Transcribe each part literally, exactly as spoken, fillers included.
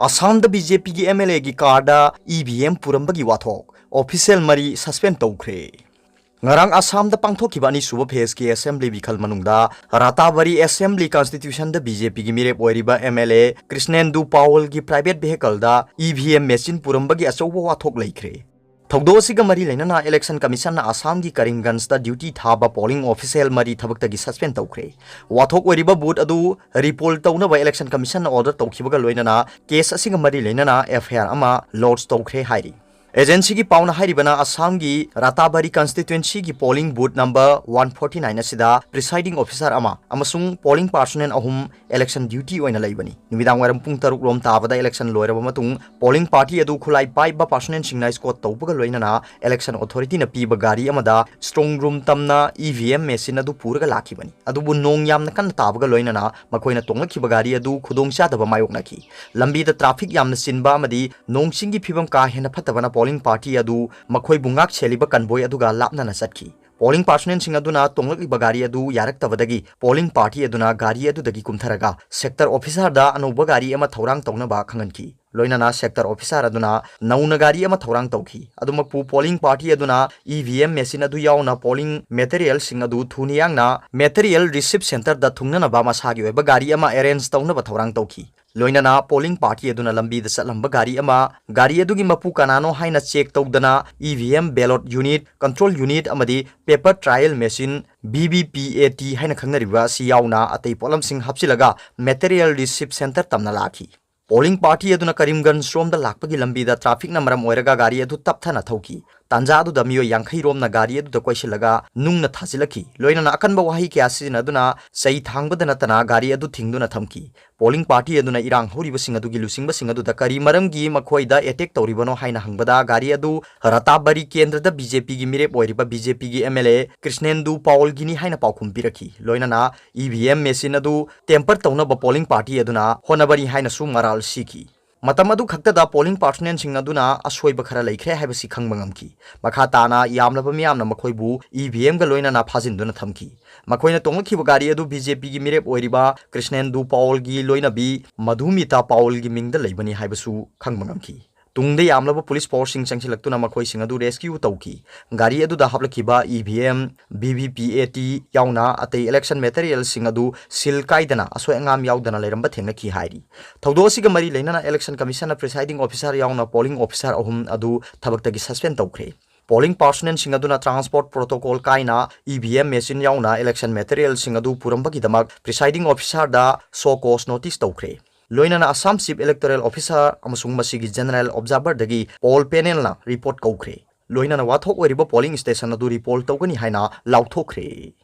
ꯑꯁꯥꯝꯗ B J ꯄꯤꯒꯤ M L ꯑꯦꯒꯤ card E V M ꯄꯨꯔꯝꯕꯒꯤ ꯋꯥꯊꯣꯛ, ꯑꯣꯐꯤꯁꯤꯌꯦꯜ ꯃꯔꯤ ꯁꯁꯄꯦꯟ ꯇꯧꯈ꯭ꯔꯦ꯫ ꯉꯔꯥꯡ ꯑꯁꯥꯝꯗ ꯄꯥꯡꯊꯣꯛꯈꯤꯕ ꯑꯅꯤꯁꯨꯕ ꯐꯦꯖꯀꯤ ꯑꯦꯁꯦꯝꯕ꯭ꯂꯤ ꯃꯤꯈꯜ ꯃꯅꯨꯡꯗ ꯔꯥꯇꯥꯕꯥꯔꯤ ꯑꯦꯁꯦꯝꯕ꯭ꯂꯤ ꯀꯟꯁꯇꯤꯇ꯭ꯌꯨꯁꯟꯗ ꯕꯤ ꯖꯦ ꯄꯤꯒꯤ ꯃꯤꯔꯦꯞ ꯑꯣꯏꯔꯤꯕ ꯑꯦꯝ ꯑꯦꯜ ꯑꯦ ꯀ꯭ꯔꯤꯁꯅꯦꯟꯗꯨ ꯄꯥꯋꯜꯒꯤ ꯄ꯭ꯔꯥꯏꯚꯦꯠ ꯚꯦꯍꯤꯀꯜꯗ ꯏ ꯚꯤ ꯑꯦꯝ ꯃꯦꯆꯤꯟ ꯄꯨꯔꯝꯕꯒꯤ ꯑꯆꯧꯕ ꯋꯥꯊꯣꯛ ꯂꯩꯈ꯭ꯔꯦ꯫ ꯊꯧꯗꯣꯛ ꯑꯁꯤꯒ ꯃꯔꯤ ꯂꯩꯅꯅ ꯏꯂꯦꯛꯁꯟ ꯀꯃꯤꯁꯟꯅ ꯑꯁꯥꯝꯒꯤ ꯀꯔꯤꯝꯒꯟꯖꯇ ꯗ꯭ꯌꯨꯇꯤ ꯊꯥꯕ ꯄꯣꯂꯤꯡ ꯑꯣꯐꯤꯁꯤꯌꯦꯜ ꯃꯔꯤ ꯊꯕꯛꯇꯒꯤ ꯁꯁꯄꯦꯟ ꯇꯧꯈ꯭ꯔꯦ꯫ ꯋꯥꯊꯣꯛ ꯑꯣꯏꯔꯤꯕ ꯕꯨꯊ ꯑꯗꯨ ꯔꯤꯄꯣꯜ ꯇꯧꯅꯕ ꯏꯂꯦꯛꯁꯟ ꯀꯃꯤꯁꯟꯅ ꯑꯣꯔꯗꯔ ꯇꯧꯈꯤꯕꯒ ꯂꯣꯏꯅꯅ ꯀꯦꯁ ꯑꯁꯤꯒ ꯃꯔꯤ ꯂꯩꯅꯅ ꯑꯦꯐ ꯑꯥꯏ ꯑꯥꯔ ꯑꯃ ꯂꯣꯗꯖ ꯇꯧꯈ꯭ꯔꯦ ꯍꯥꯏꯔꯤ꯫ ꯑꯦꯖꯦꯟꯁꯤꯒꯤ ꯄꯥꯎꯅ ꯍꯥꯏꯔꯤꯕꯅ ꯑꯁꯥꯝꯒꯤ ꯔꯥꯇꯥꯕꯥꯔꯤ ꯀꯟꯁꯇꯤꯇ꯭ꯋꯦꯟꯁꯤꯒꯤ polling booth number one forty nine ꯑꯁꯤꯗ ꯄ꯭ꯔꯤꯁꯥꯏꯗꯤꯡ ꯑꯣꯐꯤꯁꯥꯔ ꯑꯃ ꯑꯃꯁꯨꯡ ꯄꯣꯂꯤꯡ ꯄꯥꯔꯁꯣꯅꯦꯜ ꯑꯍꯨꯝ ꯏꯂꯦꯛꯁꯟ ꯗ꯭ꯌꯨꯇꯤ ꯑꯣꯏꯅ ꯂꯩꯕꯅꯤ꯫ ꯅꯨꯃꯤꯗꯥꯡ ꯋꯥꯏꯔꯝ ꯄꯨꯡ ꯇꯔꯨꯛ ꯔꯣꯝ ꯇꯥꯕꯗ ꯏꯂꯦꯛꯁꯟ ꯂꯣꯏꯔꯕ ꯃꯇꯨꯡ ꯄꯣꯂꯤꯡ ꯄꯥꯔꯇꯤ ꯑꯗꯨ ꯈꯨꯠꯂꯥꯏ ꯄꯥꯏꯕ ꯄꯥꯔꯁꯣꯅꯦꯜꯁꯤꯡꯅ ꯏꯁꯀꯣꯔꯠ ꯇꯧꯕꯒ ꯂꯣꯏꯅꯅ ꯏꯂꯦꯛꯁꯟ ꯑꯣꯊꯣꯔꯤꯇꯤꯅ ꯄꯤꯕ ꯒꯥꯔꯤ ꯑꯃꯗ ꯁ꯭ꯇ꯭ꯔꯣꯡ ꯔꯨꯝ ꯇꯝꯅ ꯏ ꯚꯤ ꯑꯦꯝ ꯃꯦꯆꯤꯟ ꯑꯗꯨ ꯄꯨꯔꯒ ꯂꯥꯛꯈꯤꯕꯅꯤ꯫ ꯑꯗꯨꯕꯨ ꯅꯣꯡ ꯌꯥꯝꯅ ꯀꯟꯅ ꯇꯥꯕꯒ ꯂꯣꯏꯅꯅ ꯃꯈꯣꯏꯅ ꯇꯣꯡꯂꯛꯈꯤꯕ ꯒꯥꯔꯤ ꯑꯗꯨ ꯈꯨꯗꯣꯡꯆꯥꯗꯕ ꯃꯥꯌꯣꯛꯅꯈꯤ꯫ ꯂꯝꯕꯤꯗ ꯇ꯭ꯔꯥꯐꯤꯛ ꯌꯥꯝꯅ ꯆꯤꯟꯕ ꯑꯃꯗꯤ ꯅꯣꯡ ꯆꯤꯡꯒꯤ ꯐꯤꯕꯝ ꯀꯥ ꯍꯦꯟꯅ ꯐꯠꯇꯕꯅ ꯄꯣꯂꯤꯡ ꯄꯥꯔꯇꯤ ꯑꯗꯨ ꯃꯈꯣꯏꯕꯨ ꯉꯥꯛ ꯁꯦꯜꯂꯤꯕ ꯀꯟꯚꯣꯏ ꯑꯗꯨꯒ ꯂꯥꯞꯅꯅ ꯆꯠꯈꯤ꯫ ꯄꯣꯂꯤꯡ ꯄꯥꯔꯁꯣꯅꯦꯜꯁꯤꯡ ꯑꯗꯨꯅ ꯇꯣꯡꯂꯛꯂꯤꯕ ꯒꯥꯔꯤ ꯑꯗꯨ ꯌꯥꯔꯛꯇꯕꯗꯒꯤ ꯄꯣꯂꯤꯡ ꯄꯥꯔꯇꯤ ꯑꯗꯨꯅ ꯒꯥꯔꯤ ꯑꯗꯨꯗꯒꯤ ꯀꯨꯝꯊꯔꯒ ꯁꯦꯛꯇꯔ ꯑꯣꯐꯤꯁꯥꯔꯗ ꯑꯅꯧꯕ ꯒꯥꯔꯤ ꯑꯃ ꯊꯧꯔꯥꯡ ꯇꯧꯅꯕ ꯈꯪꯍꯟꯈꯤ꯫ ꯂꯣꯏꯅꯅ ꯁꯦꯛꯇꯔ ꯑꯣꯐꯤꯁꯥꯔ ꯑꯗꯨꯅ ꯅꯧꯅ ꯒꯥꯔꯤ ꯑꯃ ꯊꯧꯔꯥꯡ ꯇꯧꯈꯤ꯫ ꯑꯗꯨꯃꯛꯄꯨ ꯄꯣꯂꯤꯡ ꯄꯥꯔꯇꯤ ꯑꯗꯨꯅ ꯏ ꯚꯤ ꯑꯦꯝ ꯃꯦꯆꯤꯟ ꯑꯗꯨ ꯌꯥꯎꯅ ꯄꯣꯂꯤꯡ ꯃꯦꯇꯔꯤꯌꯦꯜꯁꯤꯡ ꯑꯗꯨ ꯊꯨꯅ ꯌꯥꯡꯅ ꯃꯦꯇꯔꯤꯌꯦꯜ ꯔꯤꯁꯤꯞ ꯁꯦꯟꯇꯔꯗ ꯊꯨꯡꯅꯅꯕ ꯃꯁꯥꯒꯤ ꯑꯣꯏꯕ ꯒꯥꯔꯤ ꯑꯃ ꯑꯦꯔꯦꯟꯖ ꯇꯧꯅꯕ ꯊꯧꯔꯥꯡ ꯇꯧꯈꯤ꯫ ꯂꯣꯏꯅꯅ ꯄꯣꯂꯤꯡ ꯄꯥꯔꯇꯤ ꯑꯗꯨꯅ ꯂꯝꯕꯤꯗ ꯆꯠꯂꯝꯕ ꯒꯥꯔꯤ ꯑꯃ, ꯒꯥꯔꯤ ꯑꯗꯨꯒꯤ ꯃꯄꯨ ꯀꯅꯥꯅꯣ ꯍꯥꯏꯅ ꯆꯦꯛ ꯇꯧꯗꯅ E V M ballot unit, control unit ꯑꯃꯗꯤ paper trail machine, V V P A T ꯍꯥꯏꯅ ꯈꯪꯅꯔꯤꯕ ꯑꯁꯤ ꯌꯥꯎꯅ ꯑꯇꯩ ꯄꯣꯠꯂꯝꯁꯤꯡ ꯍꯥꯞꯆꯤꯜꯂꯒ ꯃꯦꯇꯔꯤꯌꯦꯜ ꯔꯤꯁꯤꯞ ꯁꯦꯟꯇꯔ ꯇꯝꯅ ꯂꯥꯛꯈꯤ꯫ ꯄꯣꯂꯤꯡ ꯄꯥꯔꯇꯤ ꯑꯗꯨꯅ ꯀꯔꯤꯝꯒꯟꯖ ꯔꯣꯝꯗ ꯂꯥꯛꯄꯒꯤ ꯂꯝꯕꯤꯗ ꯇ꯭ꯔꯥꯐꯤꯛꯅ ꯃꯔꯝ ꯑꯣꯏꯔꯒ ꯒꯥꯔꯤ ꯑꯗꯨ ꯇꯞꯊꯅ ꯊꯧꯈꯤ꯫ ꯇꯥꯟꯖꯥ ꯑꯗꯨꯗ ꯃꯤꯑꯣꯏ ꯌꯥꯡꯈꯩ ꯔꯣꯝꯅ ꯒꯥꯔꯤ ꯑꯗꯨꯗ ꯀꯣꯏꯁꯤꯜꯂꯒ ꯅꯨꯡꯅ ꯊꯥꯖꯤꯜꯂꯛꯈꯤ꯫ ꯂꯣꯏꯅꯅ ꯑꯀꯟꯕ ꯋꯥꯍꯩ ꯀꯌꯥ ꯁꯤꯖꯤꯟꯅꯗꯨꯅ ꯆꯩ ꯊꯥꯡꯕꯗ ꯅꯠꯇꯅ ꯒꯥꯔꯤ ꯑꯗꯨ ꯊꯤꯡꯗꯨꯅ ꯊꯝꯈꯤ꯫ ꯄꯣꯂꯤꯡ ꯄꯥꯔꯇꯤ ꯑꯗꯨꯅ ꯏꯔꯥꯡ ꯍꯧꯔꯤꯕꯁꯤꯡ ꯑꯗꯨꯒꯤ ꯂꯨꯆꯤꯡꯕꯁꯤꯡ ꯑꯗꯨꯗ ꯀꯔꯤ ꯃꯔꯝꯒꯤ ꯃꯈꯣꯏꯗ ꯑꯦꯇꯦꯛ ꯇꯧꯔꯤꯕꯅꯣ ꯍꯥꯏꯅ ꯍꯪꯕꯗ ꯒꯥꯔꯤ ꯑꯗꯨ ꯔꯥꯇꯥꯕꯥꯔꯤ ꯀꯦꯟꯗ꯭ꯔꯗ ꯕꯤ ꯖꯦ ꯄꯤꯒꯤ ꯃꯤꯔꯦꯞ ꯑꯣꯏꯔꯤꯕ ꯕꯤ ꯖꯦ ꯄꯤꯒꯤ ꯑꯦꯝ ꯑꯦꯜ ꯑꯦ ꯀ꯭ꯔꯤꯁꯅꯦꯟꯗꯨ ꯄꯥꯎꯜꯒꯤꯅꯤ ꯍꯥꯏꯅ ꯄꯥꯎꯈꯨꯝ ꯄꯤꯔꯛꯈꯤ꯫ ꯂꯣꯏꯅꯅ ꯏ ꯚꯤ ꯑꯦꯝ ꯃꯦꯆꯤꯟ ꯑꯗꯨ ꯇꯦꯝꯄꯔ ꯇꯧꯅꯕ ꯄꯣꯂꯤꯡ ꯄꯥꯔꯇꯤ ꯑꯗꯨꯅ ꯍꯣꯠꯅꯕꯅꯤ ꯍꯥꯏꯅꯁꯨ ꯃꯔꯥꯜ ꯁꯤꯈꯤ꯫ ꯃꯇꯝ ꯑꯗꯨ ꯈꯛꯇꯗ ꯄꯣꯂꯤꯡ ꯄꯥꯔꯁꯣꯅꯦꯜꯁꯤꯡ ꯑꯗꯨꯅ ꯑꯁꯣꯏꯕ ꯈꯔ ꯂꯩꯈ꯭ꯔꯦ ꯍꯥꯏꯕꯁꯤ ꯈꯪꯕ ꯉꯝꯈꯤ꯫ ꯃꯈꯥ ꯇꯥꯅ ꯌꯥꯝꯂꯕ ꯃꯤꯌꯥꯝꯅ ꯃꯈꯣꯏꯕꯨ ꯏ ꯚꯤ ꯑꯦꯝꯒ ꯂꯣꯏꯅꯅ ꯐꯥꯖꯤꯟꯗꯨꯅ ꯊꯝꯈꯤ꯫ ꯃꯈꯣꯏꯅ ꯇꯣꯡꯂꯛꯈꯤꯕ ꯒꯥꯔꯤ ꯑꯗꯨ ꯕꯤ ꯖꯦ ꯄꯤꯒꯤ ꯃꯤꯔꯦꯞ ꯑꯣꯏꯔꯤꯕ ꯀ꯭ꯔꯤꯁꯅꯦꯟꯗꯨ ꯄꯥꯎꯜꯒꯤ ꯂꯣꯏꯅꯕꯤ ꯃꯙꯨꯃꯤꯇꯥ ꯄꯥꯎꯜꯒꯤ ꯃꯤꯡꯗ ꯂꯩꯕꯅꯤ ꯍꯥꯏꯕꯁꯨ ꯈꯪꯕ ꯉꯝꯈꯤ꯫ ꯇꯨꯡꯗ ꯌꯥꯝꯂꯕ ꯄꯨꯂꯤꯁ ꯐꯣꯔꯁꯁꯤꯡ ꯆꯪꯁꯤꯜꯂꯛꯇꯨꯅ ꯃꯈꯣꯏꯁꯤꯡ ꯑꯗꯨ ꯔꯦꯁꯀ꯭ꯌꯨ ꯇꯧꯈꯤ꯫ ꯒꯥꯔꯤ ꯑꯗꯨꯗ ꯍꯥꯞꯂꯛꯈꯤꯕ E V M, V V P A T ꯌꯥꯎꯅ ꯑꯇꯩ ꯏꯂꯦꯛꯁꯟ ꯃꯦꯇꯔꯤꯌꯦꯜꯁꯤꯡ ꯑꯗꯨ ꯁꯤꯜ ꯀꯥꯏꯗꯅ ꯑꯁꯣꯏ ꯑꯉꯥꯝ ꯌꯥꯎꯗꯅ ꯂꯩꯔꯝꯕ ꯊꯦꯡꯅꯈꯤ ꯍꯥꯏꯔꯤ꯫ ꯊꯧꯗꯣꯛ ꯑꯁꯤꯒ ꯃꯔꯤ ꯂꯩꯅꯅ ꯏꯂꯦꯛꯁꯟ ꯀꯃꯤꯁꯟꯅ ꯄ꯭ꯔꯤꯁꯥꯏꯗꯤꯡ ꯑꯣꯐꯤꯁꯥꯔ ꯌꯥꯎꯅ ꯄꯣꯂꯤꯡ ꯑꯣꯐꯤꯁꯥꯔ ꯑꯍꯨꯝ ꯑꯗꯨ ꯊꯕꯛꯇꯒꯤ ꯁꯁꯄꯦꯟ ꯇꯧꯈ꯭ꯔꯦ꯫ ꯄꯣꯂꯤꯡ ꯄꯥꯔꯁꯣꯅꯦꯜꯁꯤꯡ ꯑꯗꯨꯅ ꯇ꯭ꯔꯥꯟꯁꯄꯣꯔꯠ ꯄ꯭ꯔꯣꯇꯣꯀꯣꯜ ꯀꯥꯏꯅ ꯏ ꯚꯤ ꯑꯦꯝ ꯃꯦꯆꯤꯟ ꯌꯥꯎꯅ ꯏꯂꯦꯛꯁꯟ ꯃꯦꯇꯔꯤꯌꯦꯜꯁꯤꯡ ꯑꯗꯨ ꯄꯨꯔꯝꯕꯒꯤꯗꯃꯛ ꯄ꯭ꯔꯤꯁꯥꯏꯗꯤꯡ ꯑꯣꯐꯤꯁꯥꯔꯗ ꯁꯣ ꯀꯣꯁ ꯅꯣꯇꯤꯁ ꯇꯧꯈ꯭ꯔꯦ꯫ ꯂꯣꯏꯅꯅ ꯑꯁꯥꯝ ꯆꯤꯐ ꯏꯂꯦꯛꯇꯣꯔꯦꯜ ꯑꯣꯐꯤꯁꯥꯔ ꯑꯃꯁꯨꯡ ꯃꯁꯤꯒꯤ ꯖꯦꯅꯔꯦꯜ ꯑꯣꯕꯖꯥꯔꯚꯔꯗꯒꯤ ꯄꯣꯜ ꯄꯦꯅꯦꯜꯅ ꯔꯤꯄꯣꯔꯠ ꯀꯧꯈ꯭ꯔꯦ꯫ ꯂꯣꯏꯅꯅ ꯋꯥꯊꯣꯛ ꯑꯣꯏꯔꯤꯕ ꯄꯣꯂꯤꯡ ꯁ꯭ꯇꯦꯁꯟ ꯑꯗꯨ ꯔꯤꯄꯣꯜ ꯇꯧꯒꯅꯤ ꯍꯥꯏꯅ ꯂꯥꯎꯊꯣꯛꯈ꯭ꯔꯦ꯫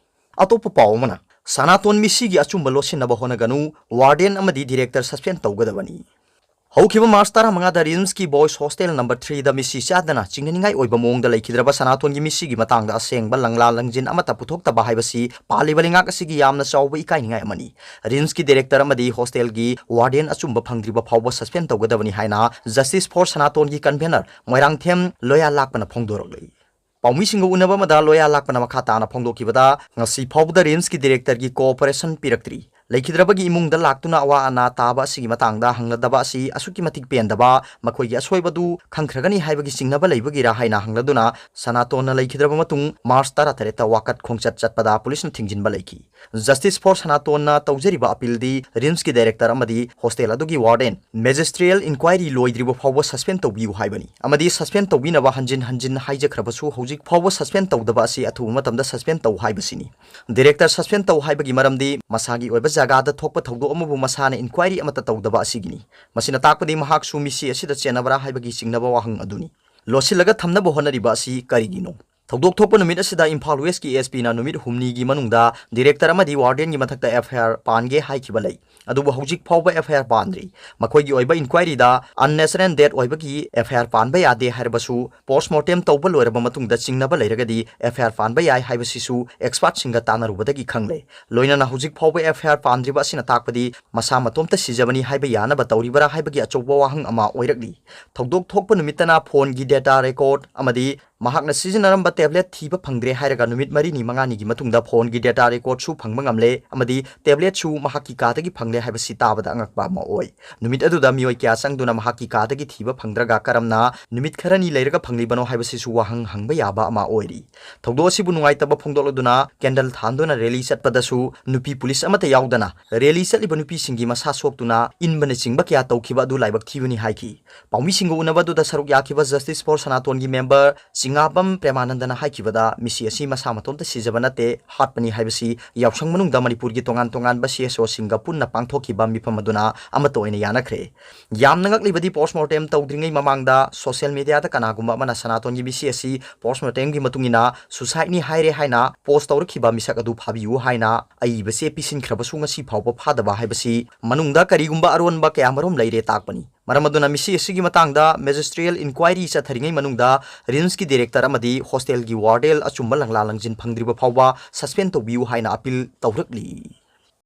ꯑꯇꯣꯞꯄ ꯄꯥꯎ ꯑꯃꯅ, ꯁꯅꯥꯇꯣꯟ ꯃꯤꯁꯤꯒꯤ ꯑꯆꯨꯝꯕ ꯂꯣꯠꯁꯤꯟꯅꯕ ꯍꯣꯠꯅꯒꯅꯨ, ꯋꯥꯔꯗꯦꯟ ꯑꯃꯗꯤ ꯗꯤꯔꯦꯛꯇꯔ ꯁꯁꯄꯦꯟ ꯇꯧꯒꯗꯕꯅꯤ꯫ ꯍꯧꯈꯤꯕ ꯃꯥꯔꯆ ꯇꯔꯥꯃꯉꯥꯗ ꯔꯤꯝꯁꯀꯤ ꯕꯣꯏꯁ ꯍꯣꯁꯇꯦꯜ ꯅꯝꯕꯔ ꯊ꯭ꯔꯤꯗ ꯃꯤꯁꯤ ꯆꯥꯗꯅ ꯆꯤꯡꯅꯅꯤꯡꯉꯥꯏ ꯑꯣꯏꯕ ꯃꯑꯣꯡꯗ ꯂꯩꯈꯤꯗ꯭ꯔꯕ ꯁꯅꯥꯇꯣꯟꯒꯤ ꯃꯤꯁꯤꯒꯤ ꯃꯇꯥꯡꯗ ꯑꯁꯦꯡꯕ ꯂꯪꯂꯥ ꯂꯪꯖꯤꯟ ꯑꯃꯠꯇ ꯄꯨꯊꯣꯛꯇꯕ ꯍꯥꯏꯕꯁꯤ ꯄꯥꯜꯂꯤꯕ ꯂꯩꯉꯥꯛ ꯑꯁꯤꯒꯤ ꯌꯥꯝꯅ ꯆꯥꯎꯕ ꯏꯀꯥꯏꯅꯤꯡꯉꯥꯏ ꯑꯃꯅꯤ꯫ ꯔꯤꯝꯁꯀꯤ ꯗꯤꯔꯦꯛꯇꯔ ꯑꯃꯗꯤ ꯍꯣꯁꯇꯦꯜꯒꯤ ꯋꯥꯔꯗꯦꯟ ꯑꯆꯨꯝꯕ ꯐꯪꯗ꯭ꯔꯤꯕ ꯐꯥꯎꯕ ꯁꯁꯄꯦꯟ ꯇꯧꯒꯗꯕꯅꯤ ꯍꯥꯏꯅ Justice for ꯁꯅꯥꯇꯣꯟꯒꯤ ꯀꯟꯚꯦꯅꯔ ꯃꯣꯏꯔꯥꯡꯊꯦꯝ ꯂꯣꯌꯥ ꯂꯥꯛꯄꯅ ꯐꯣꯡꯗꯣꯔꯛꯂꯤ꯫ ꯄꯥꯎꯃꯤꯁꯤꯡꯒ ꯎꯅꯕ ꯑꯃꯗ ꯂꯣꯌꯥ ꯂꯥꯛꯄꯅ ꯃꯈꯥ ꯇꯥꯅ ꯐꯣꯡꯗꯣꯛꯈꯤꯕꯗ, ꯉꯁꯤ ꯐꯥꯎꯕꯗ ꯔꯤꯝꯁꯀꯤ ꯗꯤꯔꯦꯛꯇꯔꯒꯤ ꯀꯣꯑꯣꯄꯔꯦꯁꯟ ꯄꯤꯔꯛꯇ꯭ꯔꯤ꯫ ꯂꯩꯈꯤꯗ꯭ꯔꯕꯒꯤ ꯏꯃꯨꯡꯗ ꯂꯥꯛꯇꯨꯅ ꯑꯋꯥ ꯑꯅꯥ ꯇꯥꯕ ꯑꯁꯤꯒꯤ ꯃꯇꯥꯡꯗ ꯍꯪꯂꯗꯕ ꯑꯁꯤ ꯑꯁꯨꯛꯀꯤ ꯃꯇꯤꯛ ꯄꯦꯟꯗꯕ, ꯃꯈꯣꯏꯒꯤ ꯑꯁꯣꯏꯕꯗꯨ ꯈꯪꯈ꯭ꯔꯒꯅꯤ ꯍꯥꯏꯕꯒꯤ ꯆꯤꯡꯅꯕ ꯂꯩꯕꯒꯤꯔꯥ ꯍꯥꯏꯅ ꯍꯪꯂꯗꯨꯅ, ꯁꯅꯥꯇꯣꯟꯅ ꯂꯩꯈꯤꯗ꯭ꯔꯕ ꯃꯇꯨꯡ ꯃꯥꯔꯆ ꯇꯔꯥꯇꯔꯦꯠꯇ ꯋꯥꯀꯠ ꯈꯣꯡꯆꯠ ꯆꯠꯄꯗ ꯄꯨꯂꯤꯁꯅ ꯊꯤꯡꯖꯤꯟꯕ ꯂꯩꯈꯤ꯫ Justice for ꯁꯅꯥꯇꯣꯟꯅ ꯇꯧꯖꯔꯤꯕ ꯑꯄꯤꯜꯗꯤ ꯔꯤꯝꯁꯀꯤ ꯗꯥꯏꯔꯦꯛꯇꯔ ꯑꯃꯗꯤ ꯍꯣꯁꯇꯦꯜ ꯑꯗꯨꯒꯤ ꯋꯥꯔꯗꯦꯟ ꯃꯦꯖꯤꯁꯇ꯭ꯔꯤꯌꯦꯜ ꯏꯟꯀ꯭ꯋꯥꯏꯔꯤ ꯂꯣꯏꯗ꯭ꯔꯤꯕ ꯐꯥꯎꯕ ꯁꯁꯄꯦꯟ ꯇꯧꯕꯤꯌꯨ ꯍꯥꯏꯕꯅꯤ ꯑꯃꯗꯤ ꯁꯁꯄꯦꯟ ꯇꯧꯕꯤꯅꯕ ꯍꯟꯖꯤꯟ ꯍꯟꯖꯤꯟ ꯍꯥꯏꯖꯈ꯭ꯔꯕꯁꯨ ꯍꯧꯖꯤꯛ ꯐꯥꯎꯕ ꯁꯁꯄꯦꯟ ꯇꯧꯗꯕ ꯑꯁꯤ ꯑꯊꯨꯕ ꯃꯇꯝꯗ ꯁꯁꯄꯦꯟ ꯇꯧ ꯍꯥꯏꯕꯁꯤꯅꯤ꯫ ꯗꯥꯏꯔꯦꯛꯇꯔ ꯁꯁꯄꯦꯟ ꯇꯧ ꯍꯥꯏꯕꯒꯤ ꯃꯔꯝꯗꯤ ꯃꯁꯥꯒꯤ ꯑꯣꯏꯕ ꯖꯒꯥꯗ ꯊꯣꯛꯄ ꯊꯧꯗꯣꯛ ꯑꯃꯕꯨ ꯃꯁꯥꯅ ꯏꯟꯀ꯭ꯋꯥꯏꯔꯤ ꯑꯃꯠꯇ ꯇꯧꯗꯕ ꯑꯁꯤꯒꯤꯅꯤ꯫ ꯃꯁꯤꯅ ꯇꯥꯛꯄꯗꯤ ꯃꯍꯥꯛꯁꯨ ꯃꯤꯁꯤ ꯑꯁꯤꯗ ꯆꯦꯟꯅꯕ꯭ꯔꯥ ꯍꯥꯏꯕꯒꯤ ꯆꯤꯡꯅꯕ ꯋꯥꯍꯪ ꯑꯗꯨꯅꯤ꯫ ꯂꯣꯠꯁꯤꯜꯂꯒ ꯊꯝꯅꯕ ꯍꯣꯠꯅꯔꯤꯕ ꯑꯁꯤ ꯀꯔꯤꯒꯤꯅꯣ? ꯊꯧꯗꯣꯛ ꯊꯣꯛꯄ ꯅꯨꯃꯤꯠ ꯑꯁꯤꯗ ꯏꯝꯐꯥꯜ ꯋꯦꯁꯀꯤ ꯑꯦꯁ ꯄꯤꯅ ꯅꯨꯃꯤꯠ ꯍꯨꯝꯅꯤꯒꯤ ꯃꯅꯨꯡꯗ ꯗꯤꯔꯦꯛꯇꯔ ꯑꯃꯗꯤ ꯋꯥꯔꯗꯦꯟꯒꯤ ꯃꯊꯛꯇ ꯑꯦꯐ ꯑꯥꯏ ꯑꯥꯔ ꯄꯥꯟꯒꯦ ꯍꯥꯏꯈꯤꯕ ꯂꯩ꯫ ꯑꯗꯨꯕꯨ ꯍꯧꯖꯤꯛ ꯐꯥꯎꯕ ꯑꯦꯐ ꯑꯥꯏ ꯑꯥꯔ ꯄꯥꯟꯗ꯭ꯔꯤ꯫ ꯃꯈꯣꯏꯒꯤ ꯑꯣꯏꯕ ꯏꯟꯀ꯭ꯋꯥꯏꯔꯤꯗ ꯑꯟꯅꯦꯆꯔꯦꯜ ꯗꯦꯠ ꯑꯣꯏꯕꯒꯤ ꯑꯦꯐ ꯑꯥꯏ ꯑꯥꯔ ꯄꯥꯟꯕ ꯌꯥꯗꯦ ꯍꯥꯏꯔꯕꯁꯨ, ꯄꯣꯁꯃꯣꯔꯇꯦꯝ ꯇꯧꯕ ꯂꯣꯏꯔꯕ ꯃꯇꯨꯡꯗ ꯆꯤꯡꯅꯕ ꯂꯩꯔꯒꯗꯤ ꯑꯦꯐ ꯑꯥꯏ ꯑꯥꯔ ꯄꯥꯟꯕ ꯌꯥꯏ ꯍꯥꯏꯕꯁꯤꯁꯨ ꯑꯦꯛꯁꯄꯥꯔꯠꯁꯤꯡꯒ ꯇꯥꯟꯅꯔꯨꯕꯗꯒꯤ ꯈꯪꯂꯦ꯫ ꯂꯣꯏꯅꯅ ꯍꯧꯖꯤꯛ ꯐꯥꯎꯕ ꯑꯦꯐ ꯑꯥꯏ ꯑꯥꯔ ꯄꯥꯟꯗ꯭ꯔꯤꯕ ꯑꯁꯤꯅ ꯇꯥꯛꯄꯗꯤ ꯃꯁꯥ ꯃꯇꯣꯝꯇ ꯁꯤꯖꯕꯅꯤ ꯍꯥꯏꯕ ꯌꯥꯅꯕ ꯇꯧꯔꯤꯕꯔꯥ ꯍꯥꯏꯕꯒꯤ ꯑꯆꯧꯕ ꯋꯥꯍꯪ ꯑꯃ ꯑꯣꯏꯔꯛꯂꯤ꯫ ꯊꯧꯗꯣꯛ ꯊꯣꯛꯄ ꯅꯨꯃꯤꯠꯇꯅ ꯐꯣꯟꯒꯤ ꯗꯦꯇꯥ ꯔꯦꯀꯣꯔꯗ ꯑꯃꯗꯤ ꯃꯍꯥꯛꯅ ꯁꯤꯖꯤꯟꯅꯔꯝꯕ ꯇꯦꯕ꯭ꯂꯦꯠ ꯊꯤꯕ ꯐꯪꯗ꯭ꯔꯦ ꯍꯥꯏꯔꯒ ꯅꯨꯃꯤꯠ ꯃꯔꯤꯅꯤ ꯃꯉꯥꯅꯤꯒꯤ ꯃꯇꯨꯡꯗ ꯐꯣꯟꯒꯤ ꯗꯦꯇꯥ ꯔꯦꯀꯣꯔꯗꯁꯨ ꯐꯪꯕ ꯉꯝꯂꯦ ꯑꯃꯗꯤ ꯇꯦꯕ꯭ꯂꯦꯠꯁꯨ ꯃꯍꯥꯛꯀꯤ ꯀꯥꯗꯒꯤ ꯐꯪꯂꯦ ꯍꯥꯏꯕꯁꯤ ꯇꯥꯕꯗ ꯑꯉꯛꯄ ꯑꯃ ꯑꯣꯏ꯫ ꯅꯨꯃꯤꯠ ꯑꯗꯨꯗ ꯃꯤꯑꯣꯏ ꯀꯌꯥ ꯆꯪꯗꯨꯅ ꯃꯍꯥꯛꯀꯤ ꯀꯥꯗꯒꯤ ꯊꯤꯕ ꯐꯪꯗ꯭ꯔꯒ ꯀꯔꯝꯅ ꯅꯨꯃꯤꯠ ꯈꯔꯅꯤ ꯂꯩꯔꯒ ꯐꯪꯂꯤꯕꯅꯣ ꯍꯥꯏꯕꯁꯤꯁꯨ ꯋꯥꯍꯪ ꯍꯪꯕ ꯌꯥꯕ ꯑꯃ ꯑꯣꯏꯔꯤ꯫ ꯊꯧꯗꯣꯛ ꯑꯁꯤꯕꯨ ꯅꯨꯡꯉꯥꯏꯇꯕ ꯐꯣꯡꯗꯣꯛꯂꯗꯨꯅ ꯀꯦꯟꯗꯜ ꯊꯥꯟꯗꯨꯅ ꯔꯦꯂꯤ ꯆꯠꯄꯗꯁꯨ ꯅꯨꯄꯤ ꯄꯨꯂꯤꯁ ꯑꯃꯠꯇ ꯌꯥꯎꯗꯅ ꯔꯦꯂꯤ ꯆꯠꯂꯤꯕ ꯅꯨꯄꯤꯁꯤꯡꯒꯤ ꯃꯁꯥ ꯁꯣꯛꯇꯨꯅ ꯏꯟꯕꯅꯆꯤꯡꯕ ꯀꯌꯥ ꯇꯧꯈꯤꯕ ꯑꯗꯨ ꯂꯥꯏꯕꯛ ꯊꯤꯕꯅꯤ ꯍꯥꯏꯈꯤ꯫ ꯄꯥꯎꯃꯤꯁꯤꯡꯒ ꯎꯅꯕꯗꯨꯗ ꯁꯔꯨꯛ ꯌꯥꯈꯤꯕ Justice for ꯁꯅꯥꯇꯣꯟꯒꯤ ꯃꯦꯝꯕꯔ ꯆꯤꯉꯥꯕꯝ ꯄ꯭ꯔꯦꯃꯥꯅꯟꯗꯅ ꯍꯥꯏꯈꯤꯕꯗ, ꯃꯤꯁꯤ ꯑꯁꯤ ꯃꯁꯥ ꯃꯇꯣꯝꯇ ꯁꯤꯖꯕ ꯅꯠꯇꯦ, ꯍꯥꯠꯄꯅꯤ ꯍꯥꯏꯕꯁꯤ ꯌꯥꯎꯁꯪ ꯃꯅꯨꯡꯗ ꯃꯅꯤꯄꯨꯔꯒꯤ ꯇꯣꯉꯥꯟ ꯇꯣꯉꯥꯟꯕ C S Oꯁꯤꯡꯒ ꯄꯨꯟꯅ ꯄꯥꯡꯊꯣꯛꯈꯤꯕ ꯃꯤꯐꯝ ꯑꯗꯨꯅ ꯑꯃꯠꯇ ꯑꯣꯏꯅ ꯌꯥꯅꯈ꯭ꯔꯦ꯫ ꯌꯥꯝꯅ ꯉꯛꯂꯤꯕꯗꯤ, ꯄꯣꯁꯃꯣꯔꯇꯦꯝ ꯇꯧꯗ꯭ꯔꯤꯉꯩ ꯃꯃꯥꯡꯗ ꯁꯣꯁꯤꯌꯦꯜ ꯃꯤꯗꯤꯌꯥꯗ ꯀꯅꯥꯒꯨꯝꯕ ꯑꯃꯅ ꯁꯅꯥꯇꯣꯟꯒꯤ ꯃꯤꯁꯤ ꯑꯁꯤ ꯄꯣꯁꯃꯣꯔꯇꯦꯝꯒꯤ ꯃꯇꯨꯡ ꯏꯟꯅ ꯁꯨꯁꯥꯏꯗꯅꯤ ꯍꯥꯏꯔꯦ ꯍꯥꯏꯅ ꯄꯣꯁ ꯇꯧꯔꯛꯈꯤꯕ ꯃꯤꯁꯛ ꯑꯗꯨ ꯐꯥꯕꯤꯌꯨ ꯍꯥꯏꯅ ꯑꯏꯕ ꯆꯦ ꯄꯤꯁꯤꯟꯈ꯭ꯔꯕꯁꯨ ꯉꯁꯤ ꯐꯥꯎꯕ ꯐꯥꯗꯕ ꯍꯥꯏꯕꯁꯤ ꯃꯅꯨꯡꯗ ꯀꯔꯤꯒꯨꯝꯕ ꯑꯔꯣꯟꯕ ꯀꯌꯥꯃꯔꯨꯝ ꯂꯩꯔꯦ ꯇꯥꯛꯄꯅꯤ꯫ ꯃꯔꯝ ꯑꯗꯨꯅ ꯃꯤꯁꯤ ꯑꯁꯤꯒꯤ ꯃꯇꯥꯡꯗ ꯃꯦꯖꯤꯁꯇ꯭ꯔꯤꯌꯦꯜ ꯏꯟꯀ꯭ꯋꯥꯏꯔꯤ ꯆꯠꯊꯔꯤꯉꯩ ꯃꯅꯨꯡꯗ ꯔꯤꯝꯁꯀꯤ ꯗꯤꯔꯦꯛꯇꯔ ꯑꯃꯗꯤ ꯍꯣꯁꯇꯦꯜꯒꯤ ꯋꯥꯔꯗꯦꯜ ꯑꯆꯨꯝꯕ ꯂꯪꯂꯥ ꯂꯪꯖꯤꯟ ꯐꯪꯗ꯭ꯔꯤꯕ ꯐꯥꯎꯕ ꯁꯁꯄꯦꯟ ꯇꯧꯕꯤꯌꯨ ꯍꯥꯏꯅ ꯑꯄꯤꯜ ꯇꯧꯔꯛꯂꯤ꯫